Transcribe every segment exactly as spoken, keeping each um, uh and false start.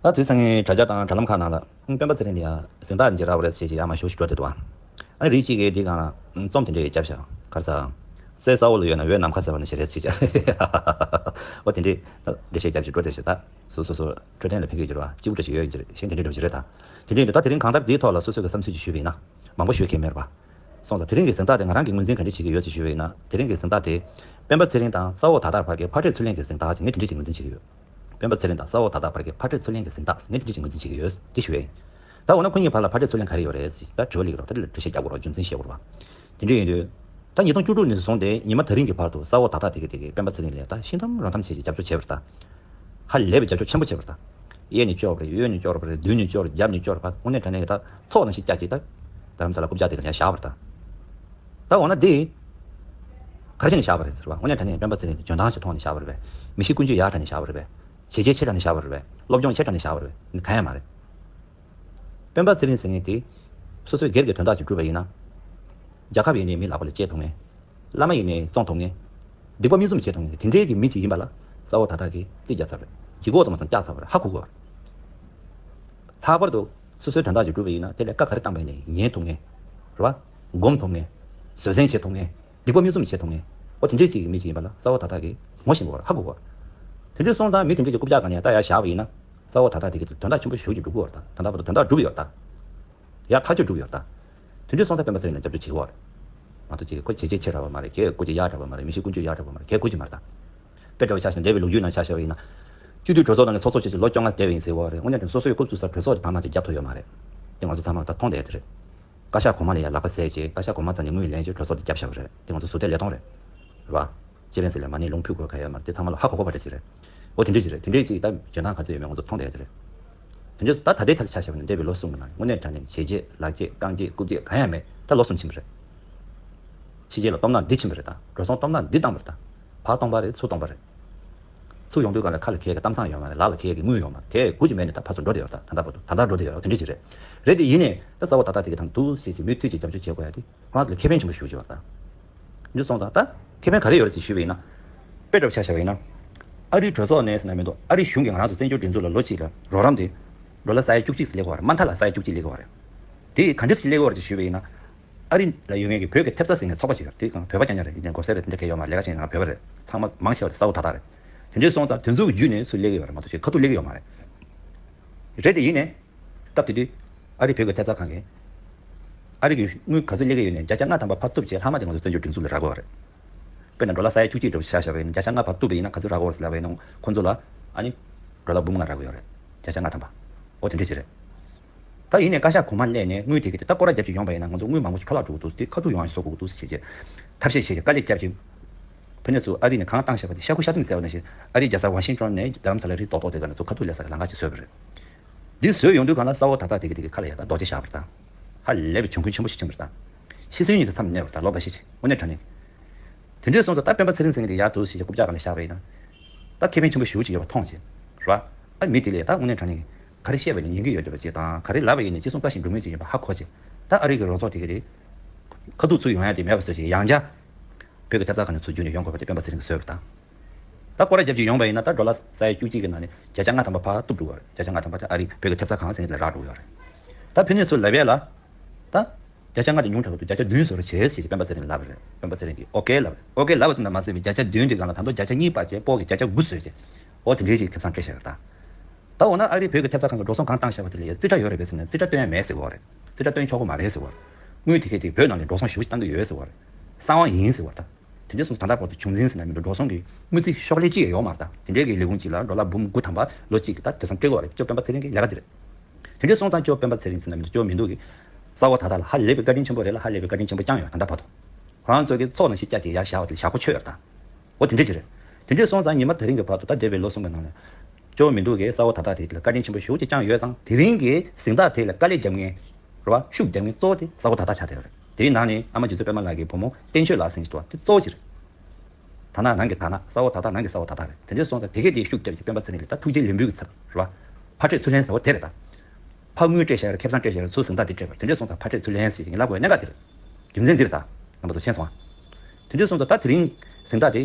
ད་དུས་སང་ངའི་དྲ་རྒྱ་དང་དྲ་ལམ་ཁག་ནང་ལ་སྤེན་པ་ཚེ་རིང་འདི་ཡང་གཟེངས་རྟགས་འདི་རག་པ་རེད་ཟེར་གྱི་ཡར་མར་ཞུ་ཞུ་འགྲོ་བསྡད་འདུག་ཨ་ནི་རིགས་གཅིག་གིས་འདི་སྒང་ལ་རྩོམ་དེ་འདྲས་བརྒྱབ་ཤག་ག་རེ་ཟེར། སའི་ས་འོག་ལ་ཡོད་ན་འོད་ནམ་མཁའ་ཟེར་བ་ནང་བཞིན་རེད་ཟེར་གྱི། འོ་དེ་འདྲས་འགྲེལ་བཤད་བརྒྱབ་ཅིག་འགྲོ་བསྡད་ཤག་ད་སོ་སོ་སོ་འཕྲོད་བསྟེན་ལ་ཕན་གྱི་ཡོད་རེད་བ། སྐྱིད་པོ་འདྲ་ཞིག་ཡོད་ཡིན་གྱི་རེད། གཞན་དེ་འདྲས་འགྲོ་བཞིན་རེད། ད་དེ་འདྲས་འདུག་ད་དེ་རིང་གང་ལྟར་འདིའི་ཐོག་ལ་སོ་སོས་ཀྱི་བསམ་ཚུལ་ཅིག་ཞུས་པ་ཡིན་ན། མང་པོ་ཞུ་མཁན་མེད་རེད་བ། སོང་ཙང་དེ་རིང་གི་གཟེངས་རྟགས་དེ་ང་རང་གིས་ངོས་འཛིན་ག་འདྲས་བྱེད་ཀྱི་ཡོད་ཅེས་ཞུས་པ་ཡིན་ན། དེ་རིང་གི་གཟེངས་རྟགས་དེ་སྤེན་པ་ཚེ་རིང་དང་ས་འོག་ད་ལྟར་བར་གྱི་ཕར་འཕྲད་ཚུར་ལེན་གྱི་གཟེངས་རྟགས་ཅིག་ངས་དེ་འདྲས་ཅིག་ངོས་འཛིན་བྱེད་ཀྱི་ཡོད། སྤེན་པ་ཚེ་རིང་དང་ས་འོག་ད་ལྟར་བར་གྱི་ཕར་འཕྲད་ཚུར་ལེན་གྱི་གཟེངས་རྟགས་ངས་དེ་འདྲས་ཅིག་ངོས་འཛིན་བྱེད་ཀྱི་ཡོད་དེ་ཞུ་ཡ་ཡིན། ད་འོ་ན་ཁོ་གཉིས་བར་ལ་ཕར་འཕྲད་ཚུར་ལེན་ག་རེ་ཡོད་རེད་ཟེར་ད་དྲི་བ་སླེབས་ཀྱི་རེད། ད་དེ་ལ་འགྲེལ་བཤད་རྒྱག་དགོས་རེད། རྒྱུ་མཚན་བཤད་དགོས་རེད་བ། དེ་འདྲས་ཡིན་དུས། ད་ཉིས་སྟོང་བཅུ་དྲུག་ནས་བཟུང་སྟེ་ཉི་མ་དེ་རིང་གི་བར་དུ་ས་འོག་ད་ལྟ་དེ་ག་དེ་གའི་སྤེན་པ་ཚེ་རིང་ལ་ད་ཤི་འཐམ་རོ་འཐམ་བྱས་ཀྱི་རྒྱབ་སྐྱོར་བྱས་པ་རེད་ད། ཧ་ལས་པའི་རྒྱབ་སྐྱོར་ཆེན་པོ་བྱས་པ་རེད་ད། གཡས་ནས་སྐྱོར་བ་རེད། གཡོན་ནས་སྐྱོར་བ་རེད། མདུན་ནས་སྐྱོར། རྒྱབ་ནས་སྐྱོར་བ། དངོས་གནས་དྲང་གནས་ཀྱི་ད་ཚོགས་ནང་བཞིན་བསྐྱར་གྱི་ད་རྡ་རམ་ས་ལ་རྐུབ་བཀྱག་དེ་ག་ནས་བཞག་པ་རེད་ད། ད་འོ་ན་འདི་ག་རེ་བྱས་ནས་བཞག་པ་རེད་ཟེར་བ། དངོས་གནས་དྲང་གནས་སྤེན་པ་ཚེ་རིང་གི་འཇོན་ཐང་ཆེ་མཐོང་ནས་བཞག་པ་རེད་པས། མི་གཤིས་ཀུན་སྤྱོད་ཡག་དྲགས་ནས་བཞག་པ་རེད་པས། བྱས་རྗེས་ཆེ་དྲགས་ནས་བཞག་པ་རེད་པས། སློབ་སྦྱོང་ཆེ་དྲགས་ནས་བཞག་པ་རེད་པས། འདི་གང་ཡང་མ་རེད། སྤེན་པ་ཚེ་རིང་ཟེར་མཁན་དེ། སོ་སོའི་སྒེར་གྱི་དོན་དག་ཅིག་བསྒྲུབས་པ་ཡིན་ན། རྒྱལ་ཁབ་ཡིན་ནའི་མི་ལག་པ་ལ་སྐྱེལ་ཐུབ་མཁན། བླ་མ་ཡིན་ནའི་བཙོང་ཐུབ་མཁན། སྡིག་པ་མིག་བཙུམ་བྱེད་ཐུབ་མཁན་དེ་འདྲའི་གི་མི་ཅིག་ཡིན་པ་ལ། ས་འོག་ད་ལྟ་གི་རྩིས་རྒྱག་ཚར་རེད། ལྗིད་ཁོག་དུ་མ་སོང་བཀྱག་ཚར་བ་རེད། ཧ་གོ་གོ། ལྷག་པར་དུ་སོ་སོའི་དོན་དག་ཅིག་བསྒྲུབས་པ་ཡིན་ན་དེ་ལ་དཀའ་ག་རེ་བཏང་པ་ཡིན་ནའི་ཉན་ཐུབ་མཁན། རེད་བ། སྒོམ་ཐུབ་མཁན། བཟོད་བསྲན་བྱེད་ཐུབ་མཁན། སྡིག་པ་མིག་བཙུམ་བྱེད་ཐུབ་མཁན། འོ་དེ་འདྲའི་ཅིག་གི་མི་ཅིག་ཡིན་པ་ལ་ས་འོག་ད་ལྟ་གི་ངོ་ཤེས་དགོས་རེད། ཧ་གོ་གོ། དེ་འདྲའི་སོང་ཙང་མི་དེ་འདྲའི་ཅིག་རྐུབ་བཀྱག་ག་ནས་ད་ཡར་བཞག་པ་ཡིན་ན། ས་འོག་ད་ལྟ་དེ་གི་དོན་དག་ཆེན་པོ་ཞེ་པོ་ཅིག་འགྲུབ་ཀྱི་ཡོད་རེད་ད། ད་ལྟ་བར་དུ་དོན་དག་འགྲུབ་ཡོད་རེད་ད། ཡར་ཐག་གཅོད་འགྲུབ་ཡོད་རེད་ད། དེ་འདྲའི་སོང་ཙང་སྤེན་པ་ཚེ་རིང་ལ་རྒྱབ་སྐྱོར་བྱེད་ཀྱི་ཡོད་རེད། མ་གཏོགས་ཅིག་ཁོ་བྱས་རྗེས་ཆེ་དྲགས་པ་མ་རེད། ཁོས་བཀོད་རྒྱ་ཡག་དྲགས་པ་མ་རེད། མི་གཤིས་ཀུན་སྤྱོད་ཡག་དྲགས་པ་མ་རེད། ཁོས་བཀོད་ཀྱི་མ་རེད་ད། དཔེ་འདྲ་བོ་ཆ་བཞག་ན་འདས་པའི་ལོ་རྒྱུས་ནང་ཆ་བཞག་པ་ཡིན་ན། སྤྱི་འཐུས་གྲོས་ཚོགས་ནང་ནས་ཚོགས་གཙོ་བྱས་ཏེ་ལོ་བཅོ་ལྔ་བསྡད་པ་ཡིན་ཟེར་བ་རེད། དངོས་གནས་དྲང་གསོ་སོ་ཡི་རྐུབ་བཙུགས་ས་གྲོས་ཚོགས་ཀྱི་བར་ན་ཅིག་རྒྱབ་ཐུབ་ཡོད་མ་རེད། དེ་ང་ཚོ་ཚང་མ་ད་མཐོང་བསྡད་དེ་རེད། བཀའ་ཤག་གོང་མ་ལ་ཡང་ལག་པ་བཟས་བྱས། བཀའ་ཤག་གོང་མ་རྩ་ནས་དངུལ་ལེན་བྱས་གྲོས་ཚོགས་དེ་བརྒྱབ་བཞག་པ་རེད། དེ་ང་ཚོ་ཟུར་བལྟས་ལས་སྟངས་རེད། རེད་བ། སྤྱི་ལྷན་ཟེར་ལས་མ་ཎི་ལུང་ཕུལ་དགོས་ག་ཡོད་མ་རེད། དེ་ཚང་མ་ལ་ཧ་གོ་གོ་བ་འདྲ་ཅིག་རེད། འོ་དེ་འདྲ་ཅིག་རེད། དེ་འདྲ་ཅིག་ད་འཇོན་ཐང་ག་ཚོད་ཡོད་མེད་ང་ཚོ་མཐོང་བསྡད་དེ་རེད། དེ་འདྲ་ད་ད་ལྟའི་ཆར་ཆ་བཞག་པ་ཡིན་ན་འདས་པའི་ལོ་གསུམ་གྱི་ནང་དངོས་གནས་དྲང་གནས་བྱས་རྗེས་ལག་རྗེས་རྐང་རྗེས་རྐུབ་རྗེས་གང་ཡང་མེད། ད་ལོ་གསུམ་ཕྱིན་པ་རེད། ཕྱི་རྒྱལ་ལ་སྟོབས་ན་འདི་ཕྱིན་པ་རེད་ད། འགྲོ་སོང་སྟོབས་ན་འདི་བཏང་པ་རེད་ད། ཕར་སྟོང་པ་རེད། ཚུར་སྟོང་པ་རེད། ཚུར་ཡོང་དུས་གང་ལ་ཁ་ལ་ཁེལ་གི་གཏམ་བཟང་ཡོད་མ་རེད། ལག་ལ་ཁེལ་གི་དངུལ་ཡོད་མ་རེད། དེ་དགུ་ཅིག་མེད་ནས་ད་ཕར་ཚུར་འགྲོ་བསྡད་ཡོད་རེད་ད། ད་ལྟ་བར་དུ་ད་ལྟ་འགྲོ་བསྡད་ཡོད་རེད། དེ་འདྲ་ཅིག་རེད། རེད་དེ་ཡིན་ནས་ད་ས་འོག་ད་ལྟ་དེ་གི་དང་འདུག་ཟེར་ཟེར་མུ་མཐུད་ཀྱི་རྒྱབ་སྐྱོར་བྱེད་དགོས་ཡ་དེ། ཁོ་རང་ཚོ་ལ་ཁེ་ཕན་ཆེན་པོ་ཞེ་པོ་ཅིག་ཡོད་རེད་ད། འདི་སོང་ཙང་ད་ཁེ་ཕན་ག་རེ་ཡོད་རེད་ཟེར་ཞུས་པ་ཡིན་ན། དཔེ་འདྲ་པོ་ཆ་བཞག་པ་ཡིན་ན། ཨ་རིའི་གྲོས་ཚོགས་ནས་ཟེར་ན་མི་འདུག་ཨ་རིའི་གཞུང་གིས་ང་རང་ཚོ་བཙན་བྱོལ་སྒྲིག་འཛུགས་ལ་ལོ་གཅིག་ལ་རོགས་རམ་དེ་ཌོ་ལར་ས་ཡ་བཅུ་གཅིག་ཙམ་སླེབས་ཀྱི་ཡོད་རེད། མ་མཐའ་ལ་ས་ཡ་བཅུ་གཅིག་སླེབས་ཀྱི་ཡོད་རེད། དེ་ག་འདྲ་ཞིག་སླེབས་ཀྱི་ཡོད་རེད་ཅེས་ཞུས་པ་ཡིན་ན། ཨ་རི་ལ་ཡོད་མཁན་གྱི་བོད་ཀྱི་ཐེབས་རྩ་ཟེར་མཁན་ཚོགས་པ་ཞིག་ཡོད་རེད། དེ་གང་བོད་པ་རྐྱང་རྐྱང་རེད། ཡིན་ནའི་གོ་ས་རེད། དེ་འདྲ་གང་ཡོད་མ་རེད། ལས་ཀ་བྱེད་མཁན་བོད་པ་རེད། ཚང་མ་མང་ཆེ་བ་དེ་ས་འོག་ད་ལྟ་རེད། དེ་འདྲ་སོང་ཙང་དེ་ཚོ་གི་བརྒྱུད་ནས་ཚུར་སླེབས་ཀྱི་ཡོད་རེད་མ་གཏོགས་ཅིག་ཁ་ཐུག་སླེབས་ཀྱི་ཡོད་མ་རེད། རེད་དེ་ཡིན་ནའི། སྐབས་དེ་དུས། ཨ་རི་བོད་ཀྱི་ཐེབས་རྩ་ཁང་གིས། ཨ་རི་གི་དངུལ་ག་ཚོད་སླེབས་ཀྱི་ཡོད་ནའི་བརྒྱ་ཆ་ལྔ་ཐམ་པ་ཕར་གཏུབ་བྱས་ལྷག་མ་དེ་ང་ཚོ་བཙན་བྱོལ་སྒྲིག་འཛུགས་ལ་རག་གི་ཡོད་རེད། དཔེར་ན་ཌོ་ལར་ས་ཡ་བཅུ་གཅིག་འདྲ་པོ་ཆ་བཞག་པ་ཡིན་ན་བརྒྱ་ཆ་ལྔ་ཕར་གཏུབ་པ་ཡིན་ན་ག་ཚོད་རག་གི་ཡོད་རེད་ཟེར་ལབ་པ་ཡིན་ན་ཁོང་ཚོ་ལ་ཨ་ནི་ཌོ་ལར་འབུམ་ལྔ་རག་གི་ཡོད་རེད། བརྒྱ་ཆ་ལྔ་ཐམ་པ། འོ་དེ་འདྲ་ཞིག་རེད། ད་ཡིན་ནའི་བཀའ་ཤག་གོང་མ་སླེབས་ནས་དངུལ་དེ་གི་དེ་ད་སྐོར་ར་རྒྱབ་ཀྱི་ཡོང་པ་ཡིན་ན་ང་ཚོ་དངུལ་མང་པོ་ཞིག་འཕྲོ་བརླག་འགྲོ་གི་འདུག་དེ་ཁ་ཐུག་ཡོང་ཡ་བཟོ་དགོས་ཀྱི་འདུག་ཟེར་བྱས་ཐབས་ཤེས་བྱས་ཀྱི་དཀའ་ལས་བརྒྱབ་ཀྱི། ཕ་ནས་ཚུར་ཨ་རི་ནས་གང་བཏང་བཞག་པ་དེ་ཤ་ཁུ་ཤ་ཐུམ་ཟེར་བ་ནང་བཞིན་ཨ་རིའི་རྒྱལ་ས་ཝ་ཤིང་ཏོན་ནས་རྡ་རམ་ས་ལ་རི་ཏོག་ཏོག་དེ་ག་ནས་ཚུར་ཁ་ཐུག་ལས་ས་གི་ལམ་ཁ་ཅིག་བཟོས་པ་རེད། འདི་བཟོས་ཡོང་དུས་གང་ལ་ས་འོག་ད་ལྟ་དེ་གི་དེ་གི་ཁ་ལ་ཡ་ད་རྡོ་རྗེ་བཞག་པ་རེད་ད། ཧ་ལས་པའི་གྱོང་གུན་ཆེན་པོ་ཞིག་ཕྱིན་པ་རེད་ད། ཤི་གསོན་གཉིས་ཀྱི་མཚམས་གནས་པ་རེད་ད། ལོ་འགའ་ཤས་ཅིག་དངོས་གནས་དྲང་གནས། དེ་འདྲའི་སོང་ཙང་ད་སྤེན་པ་ཚེ་རིང་ཟེར་མཁན་དེ་ཡར་འདུག་ཟེར་གྱི་རྐུབ་བཀྱག་སྒང་ལ་བཞག་པ་ཡིན་ན། ད་ཁེ་ཕན་ཆེན་པོ་ཞེ་པོ་ཅིག་ཡོད་པ་མཐོང་ཅིག་རེད་བ། ཨ་མི་དེ་ལས་ད་དངོས་གནས་དྲང་གནས་ག་རེ་བཤད་པ་ཡིན་ན་ཉན་གྱི་ཡོད་བསྡད་པ་ཅིག་དང་ག་རེ་ལབ་པ་ཡིན་ན་ཅི་གསུང་བཀའ་བཞིན་འགྲུབ་མཁན་ཅིག་ཡིན་པ་ཧ་གོ་ཅིག་ད་ཨ་རི་གི་རོགས་ཚོགས་དེ་གི་རེད། ཁ་ཐུག་ཚུར་ཡོང་ཡ་དེ་མེད་པ་བཟོས་ཅིག་ཡང་བསྐྱར། བོད་ཀྱི་ཐེབས་རྩ་ཁང་ནས་ཚུར་བརྒྱུད་ནས་ཡོང་དགོས་པ་དེ་སྤེན་པ་ཚེ་རིང་གིས་བཟོས་པ་དང་། ད་སྐོར་ར་རྒྱབ་ཅིག་ཡོང་པ་ཡིན་ན་ད་ཌོ་ལར་ས་ཡ་བཅུ་གཅིག་གི་ནང་ནས་བརྒྱ་ཆ་ལྔ་ཐམ་པ་ཕར་གཏུབ་འགྲོ་བ་རེད། བརྒྱ་ཆ་ལྔ་ཐམ་པ་དེ་ཨ་རི་བོད་ཀྱི་ཐེབས་རྩ་ཁང་ཟེར་མཁན་དེ་ལ་རག་འགྲོ་གི་ཡོད་རེད། ད་ཕན་ཚུན་ཚུར་ལབ་ཡས་ལ། ད། བརྒྱ་ཆ་ལྔ་དེ་ཉུང་དྲགས་འདུག་བརྒྱ་ཆ་བདུན་བཟོ་རོགས་བྱེད་ཟེར་ཏེ་སྤེན་པ་ཚེ་རིང་ལ་ལབ་པ་རེད། སྤེན་པ་ཚེ་རིང་གིས་ཨོ་ཀེ་ལབ་རེད། ཨོ་ཀེ་ལབ་པ་ཙམ་དུ་མ་ཟད་པའི་བརྒྱ་ཆ་བདུན་དེ་སྒང་ལ་ད་དུང་བརྒྱ་ཆ་གཉིས་སྤར་བྱས་སྤོ་གི་བརྒྱ་ཆ་དགུ་བཟོས་བྱས། ཨོ་དེ་འདྲའི་ཅིག་ཁེ་བཟང་སྤྲད་བཞག་རེད་ད། ད་འོ་ན་ཨ་རིའི་བོད་ཀྱི་ཐེབས་རྩ་ཁང་གིས་འགྲོ་སོང་གང་བཏང་བཞག་པ་དེ་ལ་ཡ་རྩིས་ཁྲ་ཡོད་རེད་པས་ཟེར་ན་རྩིས་ཁྲ་སྟོན་ཡ་མེད་ཟེར་གྱི་ཡོད་རེད། རྩིས་ཁྲ་སྟོན་ཆོག་གི་མ་རེད་ཟེར་གྱི་ཡོད་རེད། དངུལ་དེ་གས་དེ་བོད་ནང་ནས་འགྲོ་སོང་ཞེ་པོ་ཅིག་བཏང་གི་ཡོད་ཟེར་གྱི་ཡོད་རེད། གསང་བ་ཡིན་ཟེར་གྱི་ཡོད་རེད་ད། དེ་འདྲ་སོང་ཙང་ད་ལྟ་བར་དུ་བྱུང་འཛིན་ཟེར་ན་མི་འདུག་འགྲོ་སོང་གི་དངུལ་རྩིས་ཤོག་ལྷེ་གཅིག་ཡང་ཡོད་མ་རེད་ད། དེ་འདྲའི་གི་ལས་ཁུངས་གཅིག་ལ་ཌོ་ལར་འབུམ་དགུ་ཐམ་པ་ལོ་གཅིག་གི་ད་དེ་ཙམ་སྤྲད་དགོས་པ་རེད། སྐྱོ་སྤེན་པ་ཚེ་རིང་གི་ལས་ཀ་དེ་རེད། དེ་འདྲ་སོང་ཙང་སྐྱོ་སྤེན་པ་ཚེ་རིང་ཟེར་ན་མི་འདུག་སྐྱོ་མི་འདུག་གི། ས་འོག་ད་ལྟ་ལ་ཧ་ལས་པའི་བཀའ་དྲིན་ཆེན་པོ་རེད་ལ་ཧ་ལས་པའི་བཀའ་དྲིན་ཆེན་པོ་བསྐྱངས་ཡོད་ད་ལྟ་བར་དུ། ཁོ་རང་ཚོ་གི་ཚོགས་ནང་བཞིན་བསྐྱར་གཅིག་ཡར་བཞག་པ་དེ་ལ་བཞག་གོ་ཆོད་ཡོད་ད། འོ་དེ་འདྲ་ཅིག་རེད། དེ་འདྲ་སོང་ཙང་ཉི་མ་དེ་རིང་གི་བར་དུ་ད་འདས་པའི་ལོ་གསུམ་གི་ནང་ནས། སྐྱོ་མི་འདུག་གི་ས་འོག་ད་ལྟ་དེ་ལ་བཀའ་དྲིན་ཆེན་པོ་ཞེ་པོ་ཅིག་བསྐྱངས་ཡོད་ཙང་དེ་རིང་གི་གཟེངས་རྟགས་དེ་ལ་དཀའ་ལས་རྒྱབ་མཁན། རེད་བ། ཤུགས་རྒྱབ་མཁན་གཙོ་བོ་དེ་ས་འོག་ད་ལྟ་ཆགས་བསྡད་ཡོད་རེད། དེའི་ནང་ནས་ཨ་མ་རྗེ་བཙུན་པད་མ་ལགས་ཀྱི་བུ་མོ་བསྟན་ཆོས་ལགས་ཟེར་མཁན་ཞིག་འདུག་བ་དེ་གཙོ་བོ་ཅིག་རེད། དར་ནག་ནང་གི་དར་ནག་ས་འོག་ད་ལྟ་ནང་གི་ས་འོག་ད་ལྟ་རེད། དེ་འདྲ་སོང་ཙང་དེ་གས་དེ་ཤུགས་རྒྱབ་ཀྱི་སྤེན་པ་ཚེ་རིང་ལ་ད་ཐུགས་རྗེ་ལེགས་འབུལ་གྱི་ཚབ་རེད་བ། ཕར་སྤྲད་ཚུར་ལེན་ཟེར་བ་དེ་རེད་ད། ཕར་དངུལ་སྤྲད་བཞག་རེད། ཁེ་བཟང་སྤྲད་བཞག་རེད། ཚུར་གཟེངས་རྟགས་དེ་སྤྲད་པ་རེད། དེ་འདྲ་སོང་ཙང་ཕར་སྤྲད་ཚུར་ལེན་ཟེར་གྱི་ངས་ལབ་དགོས་གནད་འགག་དེ་རེད། རྒྱུ་མཚན་འདི་རེད་ད། རྣམ་པ་ཚོ་མཁྱེན་སོང་ཨ། དེ་འདྲ་སོང་ཙང་ད་དེ་རིང་གཟེངས་རྟགས་དེ།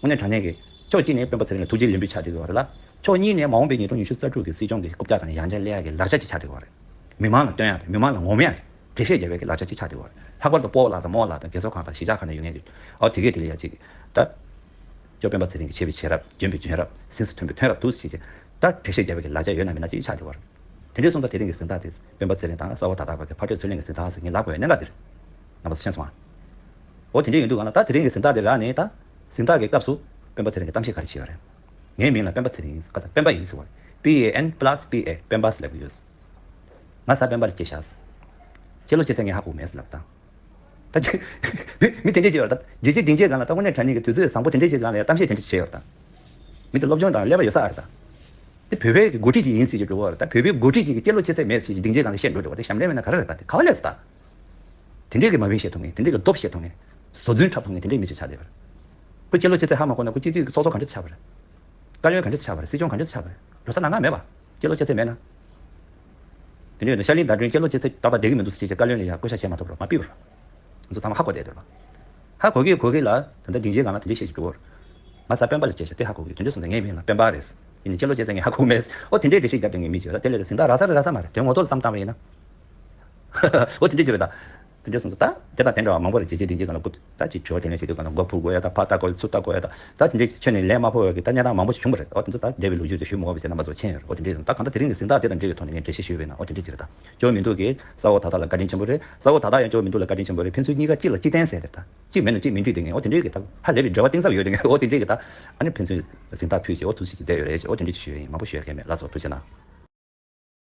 དངོས་གནས་དྲང་གནས་ཀྱི། ཕྱོགས་གཅིག་ནས་སྤེན་པ་ཚེ་རིང་ལ་ཐུགས་རྗེ་ལེགས་འབུལ་ཆགས་བསྡད་ཡོད་རེད་ལ། ཕྱོགས་གཉིས་ནས་མ་འོངས་པའི་ཉིས་སྟོང་ཉི་ཤུ་རྩ་དྲུག་གི་སྲིད་སྐྱོང་གི་རྐུབ་བཀྱག་ག་ནས་ཡང་བསྐྱར་སླེབས་ཡག་གི་ལག་ཆ་ཅིག་ཆགས་བསྡད་ཡོད་རེད། མི་མང་ལ་སྟོན་ཡག་དང་མི་མང་ལ་ངོམ་ཡག་གི་འགྲེལ་བཤད་རྒྱབ་ཡག་གི་ལག་ཆ་ཅིག་ཆགས་བསྡད་ཡོད་རེད། ལྷག་པར་དུ་སྤོ་བོ་ལགས་དང་རྨོ་ལགས་དང་རྒས་གསོ་ཁང་དང་གཞིས་ཆགས་ཁག་ནས་ཡོང་མཁན་གྱི་ཨོ་དེ་གས་དེ་ལ་ཡ་ཅིག་ད་ཅོ་སྤེན་པ་ཚེ་རིང་གིས་བྱས་པའི་བྱས་རབས། འཇོན་པའི་འཇོན་རབས། ཟིན་སུ་ཐོན་པའི་ཐོན་རབས་འདུག་ཟེར་བྱས་ད་འགྲེལ་བཤད་རྒྱབ་ཡག་གི་ལག་ཆ་ཡོད་ན་མེད་ན་ཅིག་ཆགས་བསྡད་ཡོད་རེད། དེ་འདྲའི་སོང་ཙང་དེ་རིང་གི་གཟེངས་རྟགས་དེ་སྤེན་པ་ཚེ་རིང་དང་གསལ་བོ་དག་དག་བར་གྱི་ཕར་སྤྲོད་ཚུར་ལེན་གྱི་གཟེངས་རྟགས་ཟེར་ངས་ལབ་དགོས་ཡ་གནད་འགག་འདིར། རྣམ་པ་ཚོ་མཁྱེན་སོང་ཨ། འོ་དེ་འདྲ་ཡིན་དུས་གང་ལ་ད་དེ་རིང་གི་གཟེངས་རྟགས་དེ་རག་ནས་ད། གཟེངས་རྟགས་ཀྱི་སྐབས་སུ་སྤེན་པ་ཚེ་རིང་གིས་གཏམ་བཤད་ག་རེ་བྱས་པ་རེད། ངའི་མིང་ལ་སྤེན་པ་ཚེ་རིང་ཡིན་ཟེར། ཁ་སང་སྤེན་པ་ཡིན་ཟེར་བ་རེད། པི་ཨེ་ཨེན་པ་ལ་སི་པི་ཨེ་སྤེན་པ་ཟེར་ལབ་ཀྱི་ཡོད། ང་གཟའ་སྤེན་པ་ལ་སྐྱེས་ཤག་སྐྱེས་ལོ་སྐྱེས་ཚེས་ངས་ཧ་གོ་མེད་ཟེར་ལབ་དང་། ད་ཅི། མི་མི་དེ་འདྲས་བྱས་ཡོད་རེད་ད། རྒྱལ་སྤྱིའི་སྡིངས་ཆའི་སྒང་ལ་ད་དངོས་གནས་དྲང་གནས་ཀྱི་དུས་ཚོད་བཟང་པོ་དེ་འདྲས་ཀྱི་སྒང་ལ་ཡང་གཏམ་བཤད་དེ་འདྲས་བྱས་ཡོད་རེད་ད། མི་དེ་སློབ་སྦྱོང་དང་ཀླད་པ་ཡོད་ས་ཨ་རེད་ད། དེ་བོད་པའི་གི་འགོ་ཁྲིད་ཅིག་ཡིན་ཟེར་གྱི་འགྲོ་བ་རེད་ད། བོད་པའི་འགོ་ཁྲིད་ཅིག་གི་སྐྱེས་ལོ་སྐྱེས་ཚེས་མེད་ཟེར་གྱི་སྡིངས་ཆའི་སྒང་ལ་བཤད་འགྲོ་འགྲོ་བ་དེ་ཞབས་འདྲེན་མེད་ན་ག་རེ་རེད་ད། དེ་ག་བ་ལས་སུ་ད། དེ་འདྲས་ཀྱི་མ་བིན་བཤད་ཐུབ་མཁན། དེ་འདྲས་ཀྱི་སྟོབས་བཤད་ཐུབ་མཁན། བཟོ་རྫུན་འཁྲབ་ཐུབ་མཁན་དེ་འདྲས་མི་ཅིག་ཆགས་བསྡད་པ་རེད། ཁོ་སྐྱེས་ལོ་སྐྱེས་ཚེས་ཧ་མ་གོ་ན་ཁོ་སྤྱི་འཐུས་ཀྱི་ཚོགས་གཙོ་ག་འདྲས་ཆགས་པ་རེད། བཀའ་བློན་ག་འདྲས་ཆགས་པ་རེད། སྲིད་སྐྱོང་ག་འདྲས་ཆགས་པ་རེད། འགྲོ་ས་ནང་ང་མེད་པ། སྐྱེས་ལོ་སྐྱེས་ཚེས་མེད་ན། དེ་འདྲས་ཡོད་ན་ཤར་གླིང་ཟླ་སྒྲོན་སྐྱེས་ལོ་སྐྱེས་ཚེས་ད་ལྟ་བསྡད་ཀྱི་མི་འདུག་ཟེར་བྱས་བཀའ་བློན་ལ་ཡང་བསྐོ་བཞག་བྱས་མ་ཐུབ་རོགས་མ་ཕུད་པ་རོགས། ང་ཚོ་ཚང་མ་ཧ་གོ་བསྡད་འདུག་ལ། ཧ་གོ་གི་གོ་གི་ལ་ད་ལྟ་སྡིངས་ཆའི་སྒང་ལ་དེ་འདྲས་བཤད་ཀྱི་འདུག་ང་གཟའ་སྤེན་པ་ལ་སྐྱེས་ཤག་དེ་ཧ་གོ་གི། དེ་འདྲས་སོང་ཙང་ངའི་མིང་ལ་སྤེན་པ་རེད། ཡིན་ནའི་སྐྱེས་ལོ་སྐྱེས་ཚེས་ངས་ཧ་གོ་མེད། ཨོ་དེ་འདྲས་འགྲེལ་བཤད་རྒྱབ་བསྡད་མཁན་མི་ཅིག་ཡོད་ར། དེ་ལས་གཟེངས་རྟགས་རག་ས་རེད་རག་ས་མ་རེད། དོན་ངོ་ཐོག་ལ་བསམ་བཏང་བ་ཡིན་ན། ཨོ་དེ་འདྲས་ཅིག་རེད་ད། དེ་འདྲས་སོང་ཙང་ད་དེ་དང་དེ་འདྲ་བ་མང་པོ་རེད། རྒྱལ་སྤྱིའི་སྡིངས་ཆའི་སྒང་ལ་སྐུ་ད་ཅིག་བྲོ་བ་དེ་ལས་བྱེད་དུས་སྒང་ལ་མགོ་ཕུག་དགོས་ཡ་ད། ཕར་ལྟ་དགོས་ཡ་ཚུར་ལྟ་དགོས་ཡ་ད། ད་དེ་འདྲས་ཁྱོན་ནས་ལན་མ་ཕོག་པའི་གི་ད་གནས་སྟངས་མང་པོ་ཞིག་བྱུང་བ་རེད། ཨོ་དེ་ཚོ་ད་འདས་པའི་ལོ་རྒྱུས་དེ་ཞུ་མི་དགོས་པ་བྱས་རྣམ་པ་ཚོ་མཁྱེན་ཡོད་རེད། ཨོ་དེ་འདྲས་སོང་ད་གང་ལྟར་དེ་རིང་གི་གཟེངས་རྟགས་དེ་དང་འབྲེལ་བའི་ཐོག་ནས་ངས་འགྲེལ་བཤད་ཞུས་པ་ཡིན་ན་ཨོ་དེ་འདྲས་ཅིག་རེད་ད། སྐྱོ་བོ་མི་འདུག་གི་གསལ་བོ་དག་དག་ལ་བཀའ་དྲིན་ཆེན་པོ་རེད། གསལ་བོ་དག་དག་ཡང་སྐྱོ་བོ་མི་འདུག་ལ་བཀའ་དྲིན་ཆེན་པོ་རེད། ཕན་ཚུན་གཉིས་ཀ་གཅིག་ལ་གཅིག་བརྟེན་ཟེར་དེ་ད། གཅིག་མེད་ན་གཅིག་མི་འགྲིག་དེ་ངས་ཨོ་དེ་འདྲས་གི་ད་ཧ་ལས་པའི་འབྲེལ་བ་གཏིང་ཟབ་ཡོད་དེ་ངས་ཨོ་དེ་འདྲས་གི་ད། ཨ་ནི་ཕན་ཚུན་གཟེངས་རྟགས་ཕུལ་གྱི་ཨོ་ཐུགས་རྗེ་ཆེ་བསྡད་ཡོད་རེད། ཨོ་དེ་འདྲས་ཅིག་ཞུ་ཡ་ཡིན། མང་པོ་ཞུ་ཡ་གལ་མེད། ལགས་སོ་ཐུགས་རྗེ་གནང་།